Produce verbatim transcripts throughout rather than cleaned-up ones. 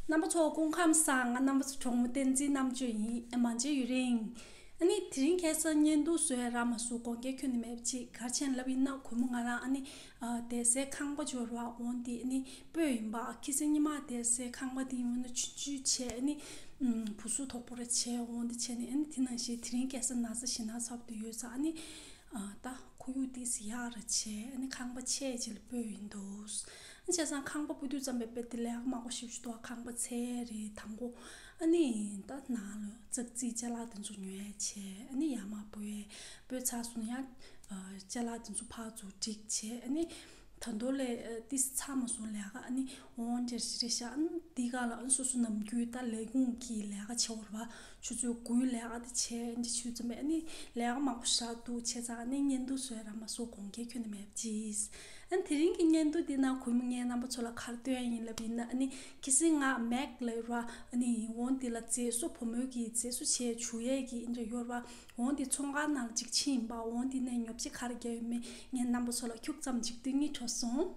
རྣམ་པ་ཚོ་སྐུ་ཁམས་བཟང་། ང་རྣམ་པ་ཚོ་གྲོགས་མོ་བསྟན་འཛིན་རྣམ་དཔྱོད་ཡིན། ཨ་མ་མཇལ་ཡུན་རིང་། ཨ་ནི་དེ་རིང་ཁ་སང་བརྙན་ཐུང་བཟོས་རག་མ་སོང་། དགོངས་འགལ་ཁྱོན་ནས་མེད་པ་ཅིག་ག་རེ་བྱས་ནས་ལབ་ཡིན་ན། གུས་མོ་ང་རང་ཨ་ནི་ཨ་བསྡད་སའི་ཁང་པ་འབྱོར་བ་འོང་དེ་ཨ་ནི་སྤོས་ཡིན་པ། ཁ་སང་ཉི་མ་བསྡད་སའི་ཁང་པ་དེ་ཡིན་ན་ཆུང་ཆུང་བྱས། ཨ་ནི་ཨམ་བུ་སུ་དོག་པོ་ར་བྱས་འོང་དེ་བྱས་ནས། ཨ་ནི་དེ་ནང་བཞིན་དེ་རིང་ཁ་སང་ན་ཚ་ཞེ་ན་ཚ་པོ་དེ་ཡོད་ཙང་། ཨ་ནི་ཨ་ད་ཁོར་ཡུག་ཏོག་ཙམ་ཡག་ར་བྱས། ཨ་ནི་ཁང་པ་ཆེ་ཅིག་ལ་སྤོས་ཡིན་འདུག་བྱས་ཙང་ཁང་པ་སྤོ་དུས་ཙམ་པས་དཔེ་དེ་ལས་ཀ་མང་པོ་ཞིག་ཞུ་འདུག་ཁང་པ་ཚལ་རེད། དང་པོ་ཨ་ནི་ད་ནང་ལ་ཙག་ཙིག་ཅ་ལག་དེ་ཚོ་ཉོ་ཡ་བྱས། ཨ་ནི་ཡར་མར་སྤོས་ཡ། སྤོས་ཚར་སོང་ཡང་ཨ་ཅ་ལག་དེ་ཚོ་ཕར་ཚུར་སྒྲིག་བྱས། ཨ་ནི་ད་དུང་ལས་ཨ་ཏོག་ཙམ་ཚར་མ་སོང་ལས་ཀ། ཨ་ནི་འོང་འདྲ་ཞིག་རེད་ཤག་ཨ་ནི་འདི་ག་ལ་ཨ་ནི་སོ་སོ་ནམ་རྒྱུན་ད་ལས་ཁུངས་ཀྱི་ལས་ཀ་བྱེད་འོར་བ། ཆུ་ཚོད་དགུའི་ལས་ཀ་དེ་བྱས། འདི་ཆུ་ཚོད་མེད། ཨ་ནི་ལས་ཀ་མང་པོ་ཞེ་དྲག་འདུག་བྱས་ཙང་ཨ་ནི་བརྙན་ཐུང་བཟོས་རག་མ་སོང་། དགོངས་འགལ་ཁྱོན་ནས་མེད་པ་ཅིག་ཨ་ནི་དེ་རིང་གི་བརྙན་ཐུང་འདི་ནང་གུས་མོ་ངས་རྣམ་པ་ཚོ་ལ་ག་རེ་སྟོན་ཡ་ཡིན་ལབ་ཡིན་ན། ཨ་ནི་ཁ་སང་ང་མེག་ལབ་ར། ཨ་ནི་འོང་འདི་ལ་མཛེས་བཟོ། བུ་མོ་གི་མཛེས་བཟོ་བྱས་བྱུག་ཡས་ཀྱི་ཨ་ནི་འདྲ་ཡོད་ར། འོང་འདི་ཚོང་ཁང་ནང་ལ་གཅིག་ཕྱིན་ཡིན་པ། འོང་འདི་ནས་ཉོ་ཆ་ག་རེ་རྒྱག་ཡོད་མེད་ངས་རྣམ་པ་ཚོ་ལ་ཁྱུག་ཙམ་ཅིག་སྟོན་གྱི་འགྲོ་སོང་།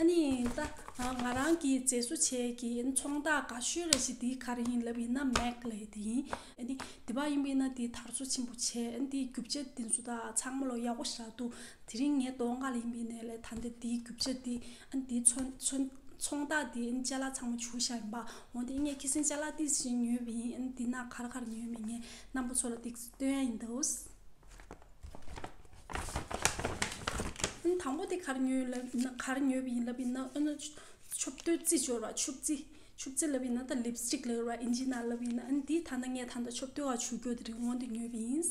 ཨ་ནི་ད་ང་རང་གི་མཛེས་བཟོ་བྱས་ཀྱི་ཚོང་རྟགས་དགའ་ཤོས་ར་ཞིག་འདི་ག་རེ་ཡིན་ལབ་ཡིན་ན། མེག་ལབ་ཡས་དེ་ཡིན། ཨ་ནི་འདི་པ་ཡིན་པ་ཡིན་ན་འདི་དར་སོ་ཆེན་པོ་བྱས། ཨ་ནི་འདི་རྒྱུ་ཆ་འདི་ཚོ་ད་ཚང་མ་ལོ་ཡག་པོ་ཞེ་དྲག་འདུག་དེ་རིང་ངའི་གདོང་ཁ་ལ་ཡིན་པ་ཡིན་ནའི་ལས་ད་འདི་འདི་རྒྱུ་ཆ་འདི། ཨ་ནི་འདི་ཚོང་ཚོང་ཚོང་རྟགས་འདི་ཨ་ནི་ཅ་ལག་ཚང་མ་བྱུགས་བཞག་ཡིན་པ། འོ་འདི་ངས་ཁ་སང་ཅ་ལག་ཏོག་ཙམ་ཉོས་པ་ཡིན། ཨ་ནི་འདི་ན་ག་རེ་ག་རེ་ཉོས་མེད་ངས་རྣམ་པ་ཚོ་ལ་ཏོག་ཙམ་སྟོན་ཡ་ཡིན་འདུག་ཨ་ནི་དང་པོ་དེ་ག་རེ་ཉོས་ལབ་ན། ག་རེ་ཉོས་པ་ཡིན་ལབ་ཡིན་ན། ཨ་ནི་མཆོད་བསྟོད་རྩི་འབྱོར་བ། མཆོད་རྩི། མཆོད་རྩི་ལབ་ཡིན་ན་ད་ལིབ་སི་ཊིག་ལབ་ར། ཨིན་ཇི་ནང་ལབ་ཡིན་ན། ཨ་ནི་འདི་ད་ལྟ་ངས་ད་ལྟ་མཆོད་བསྟོད་ལ་བྱུག་རྒྱུ་དེ་རིང་འོང་དེ་ཉོས་པ་ཡིན།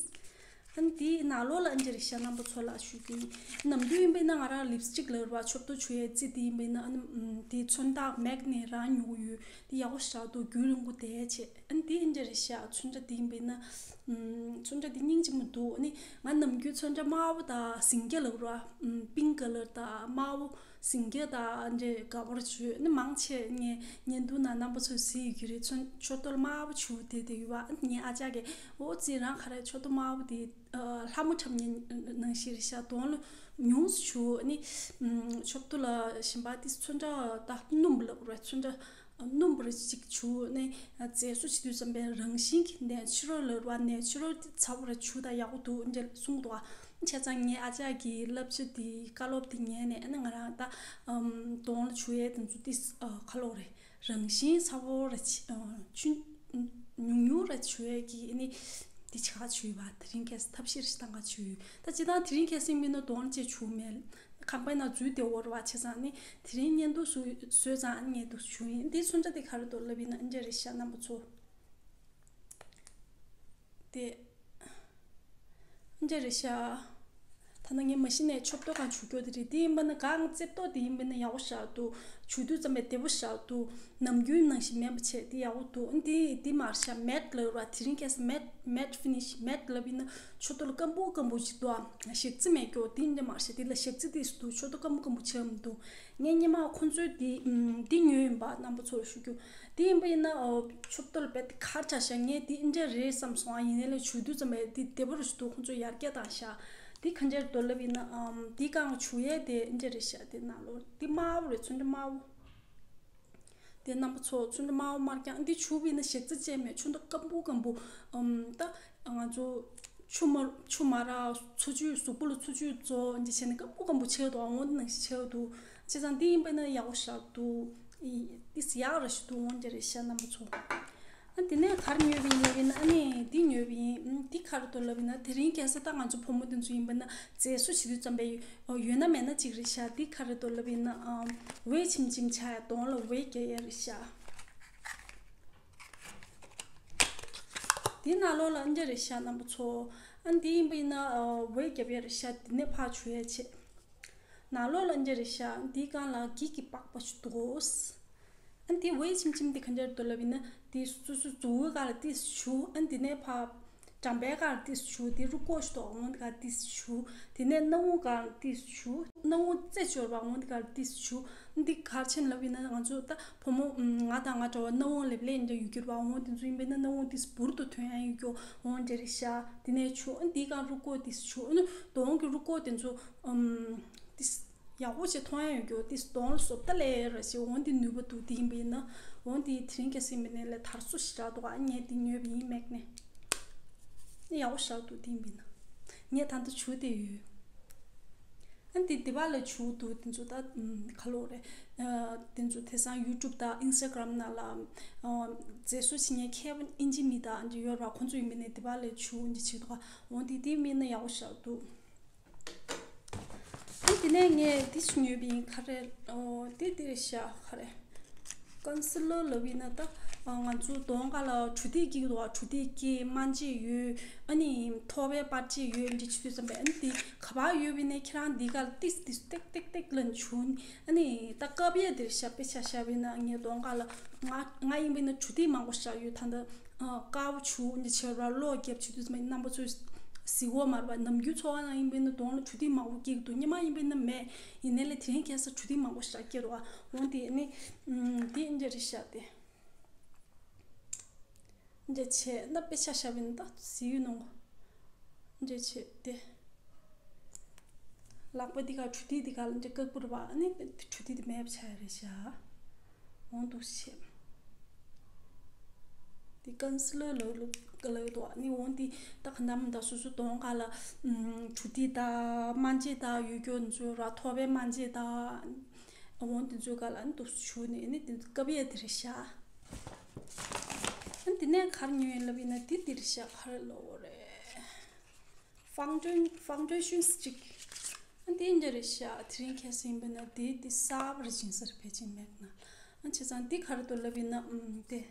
ཨ་ནི་འདི་ནང་ལོགས་ལ་ཨ་ནི་འདྲ་རེད་ཤག་རྣམ་པ་ཚོ་ལ་ཞུ་རྒྱུ་ཡིན། ནམ་རྒྱུན་ཡིན་པ་ཡིན་ན་ང་རང་ལིབ་སི་ཊིག་ལབ་ར། མཆོད་བསྟོད་བྱུག་ཡས་རྩི་དེ་ཡིན་པ་ཡིན་ན། ཨ་ནི་ཨམ་འདི་ཚོན་མདོག་མེག་ནས་རང་ཉོ་གི་ཡོད། འདི་ཡག་པོ་ཞེ་དྲག་འདུག་རྒྱུན་རིང་པོ་བསྡད་བྱས། ཨ་ནི་འདི་ཨ་ནི་འདྲ་རེད་ཤག་ཚོན་ཁྲ་འདི་ཡིན་པ་ཡིན་ན། ཨམ་ཚོན་ཁྲ་འདི་སྙིང་རྗེ་མོ་འདུག་ཨ་ནི་ང་ནམ་རྒྱུན་ཚོན་ཁྲ་དམར་པོ་དང་ཟིང་སྐྱ་ལབ་ར། ཨམ་པིང་ཀ་ལར་དང་དམར་པོ། ཟིང་སྐྱ་དང་འདྲ་དགའ་པོར་བྱུགས། ནི་མང་ཆེ་ངས་བརྙན་ཐུང་ནང་རྣམ་པ་ཚོས་གཟིགས་ཡོད་ཀྱི་རེད། ཚོན་མཆོད་བསྟོད་དམར་པོ་བྱུགས་བསྡད་བསྡད་ཡོད་པ། ངའི་ཨ་ཅག་གིས་འོ་ཙི་རང་ག་རེ་མཆོད་བསྟོད་དམར་པོ་དེ་ཨ་ལྷ་མོ་འཁྲབ་མཁན་ནང་བཞིན་རེད་ཤག་གདོང་ལ་ཉུང་སུ་བྱུགས། ནི་མཆོད་བསྟོད་ལ་ཞིམ་པ་དེ་ཚོན་ཁྲ་ད་སྣུམ་ལབ་ར། ཚོན་ཁྲ་སྣུམ་པོ་ར་ཅིག་བྱུགས། ནི་མཛེས་བཟོ་བྱེད་དུས་ཙམ་པའི་རང་བཞིན་གྱི་ནེ་ཆུ་རལ་ལབ་ར། ནེ་ཆུ་རལ་དེ་ཚ་པོ་ར་བྱུགས་ད་ཡག་པོ་འདུག་འདྲ་གསུངས་འདུག་ཨ། བྱས་ཙང་ངའི་ཨ་ཅག་གི་བསླབ་བྱ་དེ་བཀའ་སློབ་དེ་ཉན་ནས། ཨ་ནི་ང་རང་ད་ཨམ་གདོང་ལ་བྱུག་ཡས་དེ་ཚོ་ཏིས་ཨ་ཁ་ལོ་རེད། རང་བཞིན་ཚ་པོ་ར་ཆུ་ཨ་ཆུ་ཉུང་ཉུང་ར་བྱུག་ཡས་ཀྱི་ཨ་ནི་དེ་ཆ་ག་བྱུག་ཡོད་པ། དེ་རིང་ཁ་སང་ཐབས་ཤེས་རེ་ཞིག་བཏང་ག་བྱུག་ཡོད། ད་སྤྱིར་བཏང་དེ་རིང་ཁ་སང་མིན་ན་གདོང་ལ་ཅིག་བྱུག་མེད། ཁང་པའི་ནང་འཛུལ་བསྡད་འོར་བ། བྱས་ཙང་ཨ་ནི་དེ་རིང་བརྙན་ཐུང་བཟོ་བཟོས་ཙང་ཨ་ནི་ངས་འདུག་བྱུག་ཡིན། དེ་ཚོན་ཁྲ་དེ་ག་རེ་འདུག་ལབ་ཡིན་ན་ཨ་ནི་འདྲ་རེད་ཤག་རྣམ་པ་ཚོ། དེ་འདྲ་རེད་ཤག་ད་ ད་ནང་ངས་མ་གཞི་ནས་མཆོད་གཏོར་གང་བྱུག་རྒྱུ་དེ་རེད། དེ་ཡིན་པ་ན་གང་རྩེབ་ཏོག་དེ་ཡིན་པ་ན་ཡག་པོ་ཞེ་དྲག་འདུག་བྱུག་དུས་ཙམ་པས་བདེ་པོ་ཞེ་དྲག་འདུག་ནམ་རྒྱུན་ནང་བཞིན་མེད་པ་བྱས་དེ་ཡག་པོ་འདུག་ཨ་ནི་དེ་དེ་མ་རེད་ཤག་མེཊ་ལབ་ར། དེ་རིང་ཁ་སང་མེཊ་མེཊ་ཕི་ནིཤ། མེཊ་ལབ་ཡིན་ན་མཆོད་གཏོར་སྐམ་པོ་སྐམ་པོ་ཞིག་འདུག་ཨ། ཞག་རྩི་མེད་ཀྱོག་དེ་འདྲ་མ་རེད་ཤག་དེ་ལ་ཞག་རྩི་དེ་འདུག་མཆོད་གཏོར་སྐམ་པོ་སྐམ་པོ་བྱས་མི་འདུག་ངས་སྔོན་མ་ཁོང་ཚོའི་དེ་ཨམ་དེ་ཉོས་ཡིན་པ་རྣམ་པ་ཚོར་ཞུ་རྒྱུ། དེ་ཡིན་པ་ཡིན་ན་ཨོ་མཆོད་གཏོར་རྦད་དེ་གར་ཆགས་ཤག་ངས་དེ་འདྲ་རེད་བསམ་སོང་ཨ། ཡིན་ནའི་ལ་བྱུག་དུས་ཙམ་པས་དེ་བདེ་པོ་རུ་ཞིག་འདུག་ཁོང་ཚོས་ཡར་རྒྱས་བཏང་ཤག་དེ་ག་འདྲ་རེད་འདུག་ལབ་ཡིན་ན་ཨམ་དེ་གང་བྱུག་ཡས་དེ་འདྲ་རེད་ཤག་དེ་ནང་ལོགས་དེ་དམར་པོ་རེད། ཚོན་ཁྲ་དམར་པོ། དེ་རྣམ་པ་ཚོ་ཚོན་ཁྲ་དམར་པོ་དམར་རྐྱང་འདི་བྱུག་པ་ཡིན་ན་ཞག་རྩི་བྱས་མེད། ཆུ་འདྲ་སྐམ་པོ་སྐམ་པོ། ཨམ་ད་ང་ཚོ་ཆུ་མ་ཆུ་མ་རག་ཆུ་ཆུ་གཟུགས་པོ་ལ་ཆུ་ཆུ་བཙོ་འདི་བྱས་ནས་སྐམ་པོ་སྐམ་པོ་ཆགས་འདུག་འོ་འདི་ནང་བཞིན་ཆགས་འདུག་བྱས་ཙང་འདི་ཡིན་པ་ན་ཡག་པོ་ཞེ་དྲག་འདུག་ཨི་ཏིས་ཡག་ར་ཞིག་འདུག་འོ་འདི་རེད་ཤག་རྣམ་པ་ཚོ། ཨ་དེ་ནས་ག་རེ་ཉོས་པ་ཡིན་ལབ་ཡིན་ན། ཨ་ནི་འདི་ཉོས་པ་ཡིན། ཨམ་འདི་ག་རེ་འདུག་ལབ་ཡིན་ན། དེ་རིང་ཁ་སང་ད་ང་ཚོ་བུ་མོ་དེ་ཚོ་ཡིན་པ་ན་མཛེས་བཟོ་བྱེད་དུས་ཙམ་པའི་ཡོད་ན་མེད་ན་གཅིག་རེད་ཤག་འདི་ག་རེ་འདུག་ལབ་ཡིན་ན་ཨམ་འོད་ཆེམ་ཆེམ་ཆགས་ཡ་གདོང་ལ་འོད་རྒྱག་ཡ་རེད་ཤག་འདི་ནང་ལོགས་ལ་ཨ་འདྲ་རེད་ཤག་རྣམ་པ་ཚོ། ཨ་འདི་ཡིན་པ་ཡིན་ན་ཨ་འོད་རྒྱབ་ཡ་རེད་ཤག་འདི་ནས་ཕར་བྱུག་ཡ་བྱེད། ནང་ལོགས་ལ་ཨ་འདྲ་རེད་ཤག་འདིའི་སྒང་ལ་འགྱིག་གི་པགས་པ་ཞིག་འདུག་ཨ་འདི་འོད་ཆེམ་ཆེམ་འདི་ག་འདྲ་འདུག་ལབ་ཡིན་ན། འདི་སོ་སོ་མཛུ་གུའི་སྒང་ལ་ཏིས་བྱུག་ཨ་འདི་ནས་ཕར་འགྲམ་པའི་སྒང་ལ་ཏིས་བྱུག་དེ་རུས་ཁོག་ཞིག་འདུག་འོ་འདི་སྒང་ཏིས་བྱུག་དེ་ནས་སྣ་བུག་སྒང་ལ་ཏིས་བྱུག་སྣ་བུག་རྩེ་འཇོར་བ་འོ་འདི་སྒང་ལ་ཏིས་བྱུག་འདི་ག་རེ་བྱས་ནས་ལབ་ཡིན་ན། ང་ཚོ་ད་བུ་མོ་ང་དང་ང་འདྲ་བ་སྣ་བུག་ལེབ་ལེབ་འདྲ་ཡོད་ཀྱི་རེད་པ། འོ་དེ་ཚོ་ཡིན་པས་ན་སྣ་བུག་ཏིས་འབུར་དུ་ཐོན་ཡ་ཡོད་ཀྱོག་འོ་འདི་རེད་ཤག་དེ་ནས་བྱུག་ཨ་འདི་སྒང་རུས་ཁོག་ཏིས་བྱུག་ཨ་ནི་གདོང་གི་རུས་ཁོག་དེ་ཚོ་ཨམ་ཏིས་ཡག་པོ་ཞིག་མཐོང་ཡ་ཡོད་རྒྱུ་དེ་གདོང་ལ་བཟོ་ལྟ་ལས་ར་ཞིག་འོ་འདི་ནུས་པ་འདུག་དེ་ཡིན་པས་ན་འོ་འདི་དེ་རིང་ཁ་སང་ཡིན་པས་ན་ལས་དར་སོ་ཞེ་དྲག་འདུག་ཨ་ངས་འདི་ཉོས་པ་ཡིན་མེག་ནས། ཡག་པོ་ཞེ་དྲག་འདུག་དེ་ཡིན་པས་ན་ངས་ད་ལྟ་བྱུག་བསྡད་ཡོད། ཨ་འདི་འདི་པ་ལ་བྱུག་འདུག་དེ་ཚོ་ད་ཁ་ལོ་རེད། དེ་ཚོ་དེང་སང་ཡུ་ཊུབ་དང་ཨིན་སི་ཊ་གྷ་རམ་ནང་ལ་མཛེས་བཟོ་བྱེད་མཁན་མཁས་པ་ཨིན་ཇི་མི་དང་འདི་ཡོད་ར། ཁོང་ཚོ་ཡིན་པས་ན་འདི་པ་ལ་བྱུག་འདི་བྱེད་འདུག་འོ་འདི་དེ་མིན་ན་ཡག་པོ་ཞེ་དྲག་འདུག་ཨ་དེ་ནས་ངས་འདི་ཞིག་ཉོས་པ་ཡིན། ག་རེ། ཨོ་དེ་དེ་རེད་ཤག་ག་རེ། ཀོན་སི་ལར་ལབ་ཡིན་ན་ད་ང་ཚོ་གདོང་ཁ་ལ་གྲུ་ཐིག་སྐྱེ་གི་འདུག་ག་གྲུ་ཐིག་སྐྱེ། རྨ་འབྱེད་ཡོད། ཨ་ནི་ཐོ་བའི་པར་ཆས་ཡོད། འདི་བྱེད་དུས་ཙམ་པས་ཨ་ནི་དེ་ག་པར་ཡོད་པ་ཡིན་ན་ཁྱེད་རང་འདི་ག་ལ་ཏིས་ཏིས་ཏིག་ཏིག་ཏིག་ལ་བྱུག་ཨ་ནི་ད་བཀབ་ཡས་དེ་རེད་ཤག་དཔེ་ཆ་བཞག་པ་ཡིན་ན་ངའི་གདོང་ཁ་ལ་ང་ང་ཡིན་པ་ཡིན་ན་གྲུ་ཐིག་མང་པོ་བཞག་ཡོད། ད་ལྟ། ཨ་དཀར་པོ་བྱུག་འདི་བྱས་ར་གློག་རྒྱབ་བྱེད་དུས་ཙམ་པ་རྣམ་པ་ཚོས་གཟིགས་འོ་མ་རེད་པ། ནམ་རྒྱུན་འཚོ་བ་ནང་ཡིན་པས་ན་གདོང་ལ་གྲུ་ཐིག་མང་པོ་སྐྱེ་གི་འདུག་སྔོན་མ་ཡིན་པས་ན་མེད། ཡིན་ནའི་ལས་དེ་རིང་ཁ་སང་གྲུ་ཐིག་མང་པོ་ཞེ་དྲག་སྐྱེ་འདུག་འོ་དེ་ནི་དེ་འདྲ་རེད་ཤག་དེ་འདྲ་བྱས་ན་དཔེ་ཆ་བཞག་པ་ཡིན་ན་ད་གཟིགས་ཡོད་ནོ། འདྲ་བྱས་དེ། ལག་པ་འདི་ག་གྲུ་ཐིག་འདི་ག་ལ་འདྲ་དཀར་པོ་རེད་པ། ཨ་ནི་གྲུ་ཐིག་འདི་མེད་པ་ཆགས་ཡ་རེད་ཤག་འོ་འདུག་སེ་བྱས། འདི་ཀོན་སི་ལར་ལབ་ལབ་ཀྱི་འདུག་ཨ་ནི་འོ་འདི་ད་ག་འདྲ་མི་འདྲ་སོ་སོ་གདོང་ཁ་ལ་ཨམ་གྲུ་ཐིག་དང་རྨ་འབྱེད་དང་ཡོད་རྒྱུ་འདི་ཚོ་ར། ཐོ་བའི་རྨ་འབྱེད་དང་། འོ་འདི་ཚོའི་སྒང་ལ་ཨ་ནི་འདུག་སེ་བྱུག་ནས་ཨ་ནི་འདི་ཚོ་བཀབ་ཡས་དེ་རེད་ཤག་ཨ་ནི་འདི་ནས་ག་རེ་ཉོས་ཡིན་ལབ་ཡིན་ན་འདི་འདི་རེད་ཤག་ག་རེ་ལབ་དགོས་རེད། ཕའུན་ཌེ་ཕའུན་ཌེ་ཤན་གཅིག་ཨ་འདི་འདྲ་རེད་ཤག་དེ་རིང་ཁ་སང་ཡིན་པས་ན་དེ་དེ་གསར་པ་རེད། ཅིང་སར་ཕལ་ཆེར་མེད་ན། ཨ་བྱས་ཙང་འདི་ག་རེ་འདུག་ལབ་ཡིན་ན་ཨམ་དེ།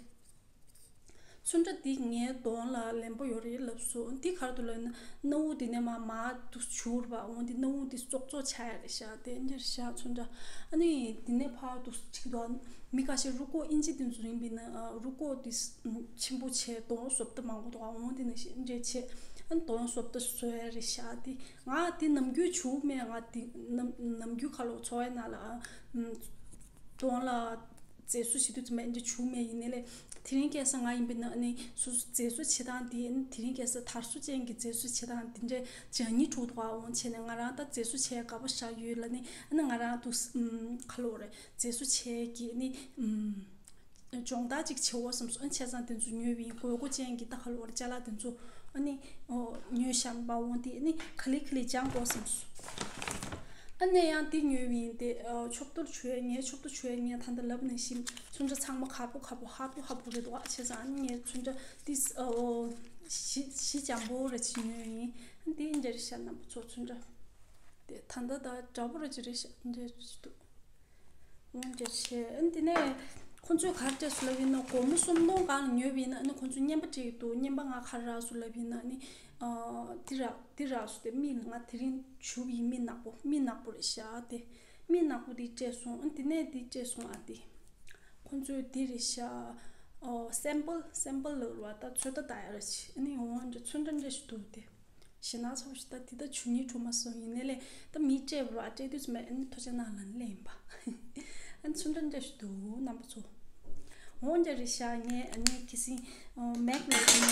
ཚོན་ཁྲ་འདི་ངའི་གདོང་ལ་ལེན་པོ་ཡོད་རེད་ལབ་སོང་། འདི་ག་རེ་འདུག་ལབ་ན་སྣ་བུག་འདི་ནས་མར་མར་འདུག་བྱུག་རེད་པ། འོ་འདི་སྣ་བུག་འདི་བཙོག་བཙོག་ཆགས་ཡ་རེད་ཤག་དེ་འདྲ་རེད་ཤག་ཚོན་ཁྲ། ཨ་ནི་འདི་ནས་ཕར་འདུག་ཅིག་འདུག་མི་ཁ་ཤས་རུས་ཁོག་ཨིན་ཇི་དེ་ཚོ་ཡིན་པས་ན་ཨ་རུས་ཁོག་དེ་ཆེན་པོ་བྱས་གདོང་བཟོ་ལྟ་མང་པོ་འདུག་འོ་འདི་ནང་བཞིན་འདྲ་བྱས་ཨ་གདོང་བཟོ་ལྟ་བཟོ་ཡ་རེད་ཤག་དེ་ང་དེ་ནམ་རྒྱུན་བྱུག་མེད། ང་དེ་ནམ་ནམ་རྒྱུན་ཁ་ལོ་འཚོ་བའི་ནང་ལ་ཨ་གདོང་ལ་མཛེས་བཟོ་བྱེད་དུས་ཙམ་པ་འདི་བྱུག་མེད། ཡིན་ནའི་ལས་དེ་རིང་ཁ་སང་ང་ཡིན་པས་ན་ཨ་ནི་སོ་སོ་མཛེས་བཟོ་བྱེད་སྟངས་དེ་ཨ་ནི་དེ་རིང་ཁ་སང་དར་སོ་ཅན་གྱི་མཛེས་བཟོ་བྱེད་སྟངས་དེ་འདྲའི་སྦྱང་སྙིང་བྲོ་འདུག་ཨ་འོང་བྱས་ནས་ང་རང་ད་མཛེས་བཟོ་བྱས་དགའ་པོ་ཞེ་དྲག་ཡོད་ལབ་ནས་ཨ་ནི་ང་རང་དུ་ཁ་ལོ་རེད། མཛེས་བཟོ་བྱས་ཀྱི་ཨ་ནི་སྦྱོང་བརྡར་ཅིག་བྱེད་འོ་བསམ་སོང་། ཨ་ནི་བྱས་ཙང་དེ་ཚོ་ཉོས་པ་ཡིན། དགོས་མཁོ་ཅན་གྱི་ད་ཁ་ལོ་རེད། ཅ་ལག་དེ་ཚོ་ཨ་ནི་ཉོས་བཞག་པ་འོང་དེ་ཨ་ནི་ག་ལེ་ག་ལེ་སྦྱང་དགོས་བསམ་སོང་། ཨ་ནི་ཡང་དེ་ཉོས་པ་ཡིན་ཏེ། མཆོད་གཏོར་བྱུག་ཡས། ངས་མཆོད་གཏོར་བྱུག་ཡས་ངས་ད་ལྟ་ལབ་ནང་བཞིན་ཚོན་ཁྲ་ཚང་མ་དཀར་པོ་དཀར་པོ་ཧར་པོ་ཧར་པོ་རེད་འདུག་ཨ་བྱས་ཙང་ཨ་ནི་ངས་ཚོན་ཁྲ་ཏིས་ཨོ་བཞི་བཞི་འཇམ་པོ་རེ་ཅིག་ཉོས་ཡིན། ཨ་འདི་འདྲ་རེད་ཤག་རྣམ་པ་ཚོ་ཚོན་ཁྲ་དེ་ད་ལྟ་ད་འདྲ་པོ་རེ་ཅིག་རེད་ཤག་འདྲ་རེ་ཅིག་འདུག་འོ་འདྲ་བྱས། ཨ་འདི་ནས་ ཁོང་ཚོས་ག་རེ་སྤྲད་སོང་ལབ་ཡིན་ན། སྒོར་མོ་སུམ་སྟོང་སྒང་ལ་ཉོས་པ་ཡིན་ན་ཨ་ནི་ཁོང་ཚོས་རྔན་པ་སྤྲད་ཀྱི་འདུག་རྔན་པ་ང་ག་རེ་རག་སོང་ལབ་ཡིན་ན་ཨ་ནི། ཨ། འདི་རག་འདི་རག་སོང་སྟེ། མི་ང་དེ་རིང་བྱུག་པའི་མི་ནག་པོ། མི་ནག་པོ་རེད་ཤག་དེ། མི་ནག་པོ་དེ་སྤྲད་སོང་། ཨ་ནི་དེ་ནས་དེ་སྤྲད་སོང་། ཨ་དེ། ཁོང་ཚོས་དེ་རེད་ཤག་ཨོ། སེམ་པལ་སེམ་པལ་ལབ་རེད་པ། ད་ཚོད་ལྟ་ལྟ་ཡ་རེད་ཤག་ཨ་ནི་འོ་འདྲ་ཚོན་ཁྲ་འདྲ་ཞིག་འདུག་སྟེ། ཞེ་ནག་ཚ་པོ་ཞིག་ད་དེ་ད་བྱུག་སྙིང་བྲོ་མ་སོང་། ཡིན་ནའི་ལས་ད་མིས་སྤྲད་པ་རེད་པ། སྤྲད་དུས་ཙམ་པ་ཨ་ནི་ཐུགས་རྗེ་གནང་ལབ་ནས་སླེབས་ཡིན་པ། ཨ་ནི་ཚོན་ཁྲ་འདྲ་ཞིག་འདུག་རྣམ་པ་ཚོ། འོ་འདྲ་རེད་ཤག་ངས་ཨ་ནི་གལ་སྲིད་ཨོ། མེག་ནས་ཡིན་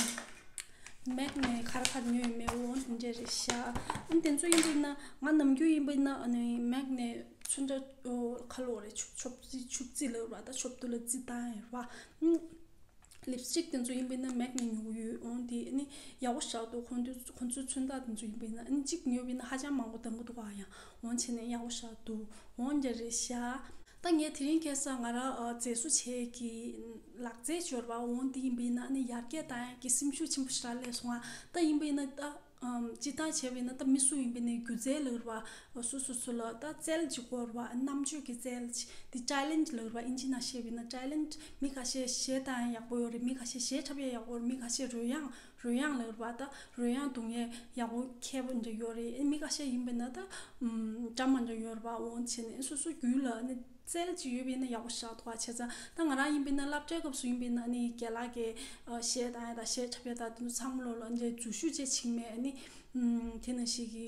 ན། མེག་ནས་ག་རེ་ག་རེ་ཉོས་ཡོད་མེད་འོ་དེ་འདྲ་རེད་ཤག་ཨ་ནི་དེ་ཚོ་ཡིན་པ་ཡིན་ན་ང་ནམ་རྒྱུན་ཡིན་པ་ཡིན་ན་ཨ་ནི་མེག་ནས་ཚོན་ཁྲ་ཨོ། ག་ལབ་རེད། ཆུ་ཆུ་བརྩི་ཆུ་བརྩི་ལབ་རེད་པ། ད་ཆུ་བརྩི་ལ་བརྩི་བཏང་ཡོད་རེད་པ། ཨ་ནི་ལིབ་སི་ཊིག་དེ་ཚོ་ཡིན་པ་ཡིན་ན་མེག་ནས་ཉོ་གི་ཡོད། འོ་དེ་ཨ་ནི་ཡག་པོ་ཞེ་དྲག་འདུག་ཁོང་ཚོའི་ཁོང་ཚོའི་ཚོན་རྟགས་དེ་ཚོ་ཡིན་པ་ཡིན་ན་ཨ་ནི་གཅིག་ཉོས་པ་ཡིན་ན་ཧ་ཅང་མང་པོ་འདང་གི་འདུག་ག་ཡང་འོ་བྱས་ནས་ཡག་པོ་ཞེ་དྲག་འདུག་འོ་འདྲ་རེད་ཤག་ད་ངས་དེ་རིང་ཁ་སང་ང་རང་ཨ། རྫས་བཟོ་བྱེད་ཀྱི་ལག་རྩལ་སྦྱོར་བ་འོང་དེ་ཡིན་པ་ཡིན་ན་ཨ་ནི་ཡར་རྒྱས་བཏང་ཡག་གི་སེམས་ཤུགས་ཆེན་པོ་ཞེ་དྲག་སླེབས་སོང་ང་། ད་ཡིན་པ་ཡིན་ན་ད་ཨམ། སྤྱིར་བཏང་བྱས་པ་ཡིན་ན་ད་མི་སུ་ཡིན་པ་ཡིན་ནའི་སྒྱུ་རྩལ་ལབ་རེད་པ། སོ་སོ་སོ་ལ་ད་རྩལ་ཅིག་དགོས་རེད་པ། རྣམ་དཔྱོད་ཀྱི་རྩལ་ཅིག་དེ་ཊེ་ལེན་ཊི་ལབ་རེད་པ། ཨིན་ཇི་ནང་བཤད་པ་ཡིན་ན་ཊེ་ལེན་ཊི། མི་ཁ་ཤས་གཞས་བཏང་ཡག་ཡག་པོ་ཡོད་རེད། མི་ཁ་ཤས་གཞས་འཁྲབ་ཡག་ཡག་པོ་ཡོད་རེད། མི་ཁ་ཤས་རོལ་དབྱངས་རོལ་དབྱངས་ལབ་རེད་པ། ད་རོལ་དབྱངས་རྡུང་ཡས་ཡག་པོ་མཁས་པོ་འདྲ་ཡོད་རེད། མི་ཁ་ཤས་ཡིན་པ་ཡིན་ན་ད་ཨམ། ཌ་ར་མ་འདྲ་ཡོད་རེད་པ། འོང་བྱས་ནས་སོ་སོ་རྒྱུད་ལ་ནི་རྩལ་ཅིག་ཡོད་པ་ཡིན་ན་ཡག་པོ་ཞེ་དྲག་འདུག་ག་བྱས་ཙང་ད་ང་རང་ཡིན་པ་ཡིན་ན་སློབ་གྲྭའི་སྐབས་སུ་ཡིན་པ་ཡིན་ན་ནི་རྒན་ལགས་ཀྱིས་ཨ། གཞས་བཏང་ཡས་དང་གཞས་འཁྲབ་ཡས་དང་དེ་ཚོ་ཚང་མ་ལོ་ལ་འདྲ་འཛུལ་ཞུགས་བྱེད་ཕྱིན་མེད། ཨ་ནི་ཨམ། དེ་ནང་བཞིན་གྱི་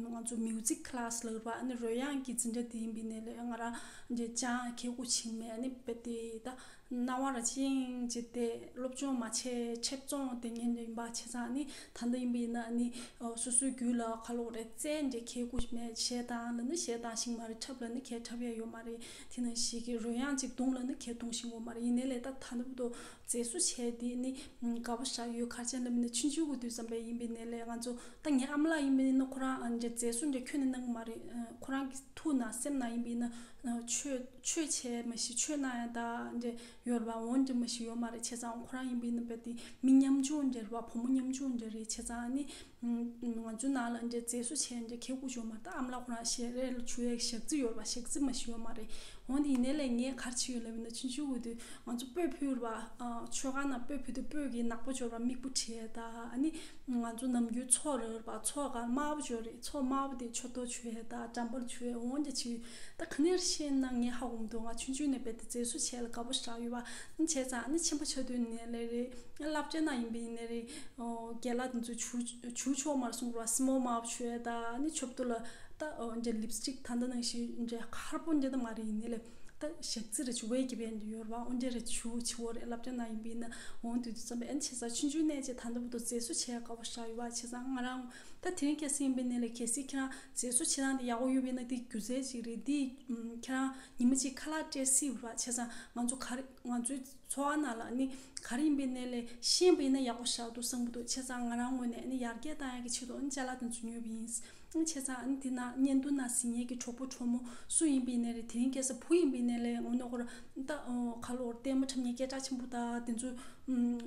ང་ཚོ་མིའུ་ཛིག་ཁི་ལ་སི་ལབ་རེད་པ། ཨ་ནི་རོལ་དབྱངས་ཀྱི་འཛིན་གྲྭ་དེ་ཡིན་པ་ཡིན་ནའི་ལས་ང་རང་འདྲ་ཅང་ཁྱད་དགོངས་ཕྱིན་མེད། ཨ་ནི་རྦད་དེ་ད་སྣང་བ་རང་བཞིན་གྱིས་དེ་སློབ་སྦྱོང་མ་བྱས་ཆེབ་བཙོང་དེ་ཉན་ཡིན་པ་བྱས་ཙང་། ཨ་ནི་ད་ལྟ་ཡིན་པ་ཡིན་ན་ཨ་ནི་ཨོ། སོ་སོའི་རྒྱུད་ལ་ག་ལབ་རེད། རྩལ་འདྲ་ཁྱད་དགོངས་མེད། གཞས་བཏང་ལབ་ན་གཞས་བཏང་ཤེས་མ་རེད། འཁྲབ་ལབ་ན་གས་འཁྲབ་ཡས་ཡོད་མ་རེད། དེ་ནང་བཞིན་གྱི་རོལ་དབྱངས་ཅིག་རྡུང་ལབ་ན་གས་རྡུང་ཤེས་ཡོད་མ་རེད། ཡིན་ནའི་ལས་ད་ད་ལྟ་བར་དུ་རྫས་བཟོ་བྱས་དེ་ནི་དགའ་པོ་ཞེ་དྲག་ཡོད། ག་རེ་བྱས་ནས་ལབ་ཡིན་ན་ཆུང་ཆུང་གི་དུས་ཙམ་པ་ཡིན་པ་ཡིན་ནའི་ལས་ང་ཚོ་ད་ངའི་ཨ་མ་ལགས་ཡིན་པ་ཡིན་ན་ཁོ་རང་ཨ་འདྲ་རྫས་བཟོ་འདྲ་ཁྱོན་ནས་གནང་གི་མ་རེད། ཨ། ཁོ་རང་གི་ཐུགས་ནང་སེམས་ནང་ཡིན་པ་ཡིན་ན་ཨ་ཆོས་ཆོས་བྱས་མ་གཞི་ཆོས་གནང་ཡ་ད་འདྲ་ཡོད་རེད་པ། འོ་འདྲ་མ་གཞི་ཡོད་མ་རེད། བྱས་ཙང་ཁོ་རང་ཡིན་པ་ཡིན་ན་རྦད་དེ་མི་ཉམ་ཆུང་འདྲ་རེད་པ། བུ་མོ་ཉམ་ཆུང་འདྲ་རེད། བྱས་ཙང་ཨ་ནི་ང་ཚོའི་ནང་ལ་འདྲ་རྫས་བཟོ་བྱས་འདྲ་ཁྱད་དགོངས་ཡོད་མ་རེད། ད་ཨ་མ་ལགས་ཁོ་རང་ཞལ་རས་ལ་བྱུག་ཡས་ཞག་རྩི་ཡོད་རེད་པ། ཞག་རྩི་མ་གཞི་ཡོད་མ་རེད། འོ་འདི་ཡིན་ནའི་ལས་ངས་ག་རེ་བྱས་ཡོད་ལབ་ཡིན་ན་ཆུང་ཆུང་གི་དུས་ང་ཚོ་སྤོས་ཕུལ་རེད་པ། ཨ། མཆོད་ཁང་ནང་སྤོས་ཕུལ་དུས་སྤོས་ཀྱི་ནག་པོ་སྦྱོར་བ་མིག་དཔེ་བྲིས་ཡས་ད། ཨ་ནི་ང་ཚོ་ནམ་རྒྱུན་མཚོ་རེད་པ། མཚོ་ག་དམར་པོ་སྦྱོར་རེད། མཚོ་དམར་པོ་དེ་མཆོད་གཏོར་བྱེད་ཡས་ད་འགྲམ་པར་བྱུག་ཡས་འོ་འདྲ་བྱས་ཡོད། ད་ག་ནས་ཤེས་ན་ངས་ཧ་གོ་མི་འདུག་ང་ཆུང་ཆུང་ནས་རྦད་དེ་རྫས་བཟོ་བྱས་ལ་དགའ་པོ་ཞེ་དྲག་ཡོད་པ། བྱས་ཙང་ཨ་ནི་ཆེན་པོ་ཆགས་དུས་ནས་ལས་རེད། སློབ་གྲྭ་ནང་ཡིན་པ་ཡིན་ནའི་རེད། ཨོ། རྒན་ལགས་དེ་ཚོས་བྱུག་བྱུག་ཆོག་མ་རེད་གསུང་གི་རེད་པ། སི་མོལ་མར་བྱུག་ཡས་ད་ཨ་ནི་མཆོད་གཏོར་ལ་ད་ཨོ་འདྲ་ལིབ་སི་ཊིག་ད་ལྟ་ནང་བཞིན་འདྲ་ཁར་པོ་འདྲ་ད་མ་རེད། ཡིན་ནའི་ལས་ད་ཞག་རྩི་རེད། བྱུག་པའི་གི་བས་འདྲ་ཡོད་རེད་པ། འོ་འདྲ་རེད། བྱུག་བྱེད་དགོས་རེད། སློབ་གྲྭ་ནང་ཡིན་པ་ཡིན་ན། འོ་དུས་དུས་ཙམ་པ་ཨ་ནི་བྱས་ཙང་ཆུང་ཆུང་ནས་ཅིག་ད་ལྟ་བར་དུ་རྫས་བཟོ་བྱས་དགའ་པོ་ཞེ་དྲག་ཡོད་པ། བྱས་ཙང་ང་རང་ད་དེ་རིང་ཁ་སང་ཡིན་པ་ཡིན་ནའི་ལས་གལ་སྲིད་ཁྱེད་རང་རྫས་བཟོ་བྱེད་སྟངས་དེ་ཡག་པོ་ཡོད་པ་ཡིན་ན་དེ་སྒྱུ་རྩལ་ཅིག་རེད། དེ་ཁྱེད་རང་ཉི་མ་གཅིག་ཁ་ལག་སྤྲད་སྲིད་པ། བྱས་ཙང་ང་ཚོ་ག་རེ་ང་ཚོའི་འཚོ་བ་ནང་ལ་ནི་ག་རེ་ཡིན་པ་ཡིན་ནའི་ལས་ཤེས་པ་ཡིན་ན་ཡག་པོ་ཞེ་དྲག་འདུག་བསམ་གྱི་འདུག་བྱས་ཙང་ང་རང་ངོས་ནས་ནི་ཡར་རྒྱས་བཏང་ཡག་གི་ཆེད་དུ་ནི་ཅ་ལག་དེ་ཚོ་ཉོས་པ་ཡིན། བྱས་ཙང་ཨ་ནི་དེ་ན་བརྙན་ཐུང་ནང་གཟིགས་མཁན་གྱི་གྲོགས་པོ་གྲོགས་མོ་སུ་ཡིན་པ་ཡིན་ནའི་རེད། དེ་རིང་ཁ་སང་བུ་ཡིན་པ་ཡིན་ནའི་ལས་ངོ་ནོར་ཁོ་ར་ད་ཁ་ལོར་ལྟད་མོ་འཁྲབ་མཁན་སྐད་གྲགས་ཆེན་པོ་དང་དེ་ཚོ་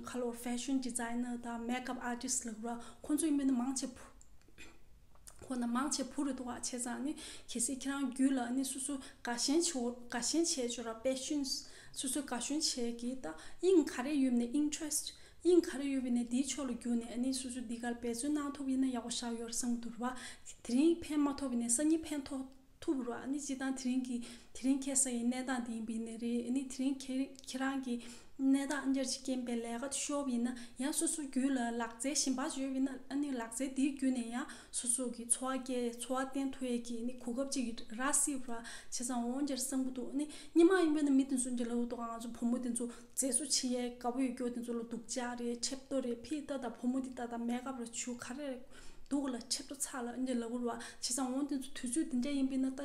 ཁ་ལོར་ཕེ་ཤན་ཌི་ཛའི་ནར་དང་མེག་ཨབ་ཨར་ཊིསི་ལབ་ར། ཁོ་ཚོ་ཡིན་པ་ཡིན་ན་མང་ཆེ་བུ་ཁོ་ན་མང་ཆེ་བུ་རེད་འདུག་ག་བྱས་ཙང་ནི་གལ་སྲིད་ཁྱེད་རང་རྒྱུད་ལ་ནི་སོ་སོ་དགའ་ཞེན་ཆེ་དགའ་ཞེན་ཆེ་ཆོག་ར། པེ་ཤན་སི་སོ་སོ་དགའ་ཞེན་ཆེ་གི་ད་དབྱིངས་ག་རེ་ཡོད་ནས་ཨིན་ཊི་རེ་སི་ཊི་དབྱིངས་ག་རེ་ཡོད་པ་ནས་དེའི་ཕྱོགས་ལ་རྒྱུག་ནས་ཨ་ནི་སོ་སོ་འདི་གར་འབད་བརྩོན་གནང་ཐུབ་ཡིན་ན་ཡག་པོ་ཞེ་དྲག་ཡོད་རེད་བསམ་གྱི་འདུག་ར་བ། དེ་རིང་ཕན་མ་ཐོགས་པ་ནས་སང་ཉིན་ཕན་ཐོགས་ཐུབ་ར་བ། ཨ་ནི་སྤྱིར་བཏང་དེ་རིང་གི་དེ་རིང་ཁ་སང་ཡི་གནས་སྟངས་དེ་ཡིན་པ་ཡིན་ནའི་རེད། ཨ་ནི་དེ་རིང་ཁྱེད་ཁྱེད་རང་གི་གནས་སྟངས་ཨ་འདྲ་ཅིག་རྐྱེན་པས་ལས་ཀ་ཤོར་བ་ཡིན་ན་ཡང་སོ་སོ་རྒྱུད་ལ་ལག་རྩལ་གཞན་པ་ཅིག་ཡོད་པ་ཡིན་ན་ཨ་ནི་ལག་རྩལ་དེའི་བརྒྱུད་ནས་ཡང་སོ་སོ་གི་འཚོ་བ་སྐྱེལ་འཚོ་བ་བརྟན་ཐུབ་ཡས་ཀྱི་ཨ་ནི་གོ་སྐབས་ཅིག་རག་སྲིད་པ་ར། བྱས་ཙང་འོ་འདྲ་བསམ་གྱི་འདུག་ཨ་ནི་སྔོན་མ་ཡིན་པ་ཡིན་ན་མི་དེ་ཚོ་འདྲ་ལབ་འདུག་ང་ཚོ་བུ་མོ་དེ་ཚོ་རྫས་བཟོ་བྱེད་ཡས་དགའ་པོ་ཡོད་རྒྱུ་དེ་ཚོ་ལ་སྡུག་ཅག་རེད། ཆེབ་ཏོ་རེད། ཕི་ལྟ་དང་བུ་མོ་དེ་ལྟ་དང་མེག་ཨབ་ར་བྱུག་ག་རེ་རེད་འདུག་ལ་ཆེབ་ཏོ་ཚ་ལ་འདི་ལབ་ར་བ། བྱས་ཙང་འོ་དེ་ཚོ་དུས་ཚོད་དེ་འདྲ་ཡིན་པ་ཡིན་ན་ད་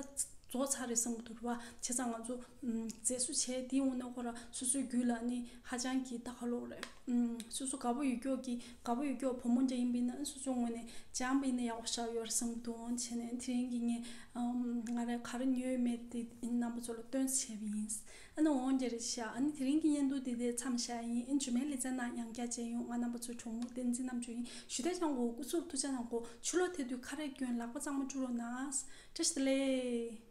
རྫོགས་ཚར་རེད་བསམ་གྱི་འདུག་ར་བ། བྱས་ཙང་ང་ཚོ་ཨམ། རྫས་བཟོ་བྱས་དེའི་འོག་ནས་ཁོ་ར་སོ་སོའི་རྒྱུད་ལ་ནི་ཧ་ཅང་གི་ད་ག་ལབ་རེད། ཨམ། སོ་སོ་དགའ་པོ་ཡོད་རྒྱུ་གི་དགའ་པོ་ཡོད་རྒྱུ་བུ་མོ་འདྲ་ཡིན་པ་ཡིན་ན་སོ་སོའི་ངོས་ནས་སྦྱངས་པ་ཡིན་ན་ཡག་པོ་ཞེ་དྲག་ཡོད་རེད་བསམ་གྱི་འདུག་བྱས་ནས་དེ་རིང་གི་ངས་ཨམ། ང་རས་ག་རེ་ཉོས་མེད་དེ་རྣམ་པ་ཚོ་ལ་སྟོན་བྱས་པ་ཡིན། ཨ་ནི་འོ་འདྲ་རེད་ཤག་ཨ་ནི་དེ་རིང་གི་བརྙན་ཐུང་འདི་དེ་མཚམས་བཞག་ཡིན། ཨ་ནི་རྗེས་མའི་ལེ་ཚན་ནང་ཡང་བསྐྱར་མཇལ་ཡོང་། ང་རྣམ་པ་ཚོའི་གྲོགས་མོ་བསྟན་འཛིན་རྣམ་དཔྱོད་ཡིན། ཞུ་དེ་ཅང་གོ་སྐུ་གཟུགས་ཐུགས་ཅག་དང་གོ་ཆུ་ལོག་ཐེབས་དུས་ཁ་རས་གྱོན། ལག་པ་གཙང་མ་བཀྲུ་རོགས་གནང་། བཀྲ་ཤིས་བདེ་ལེགས།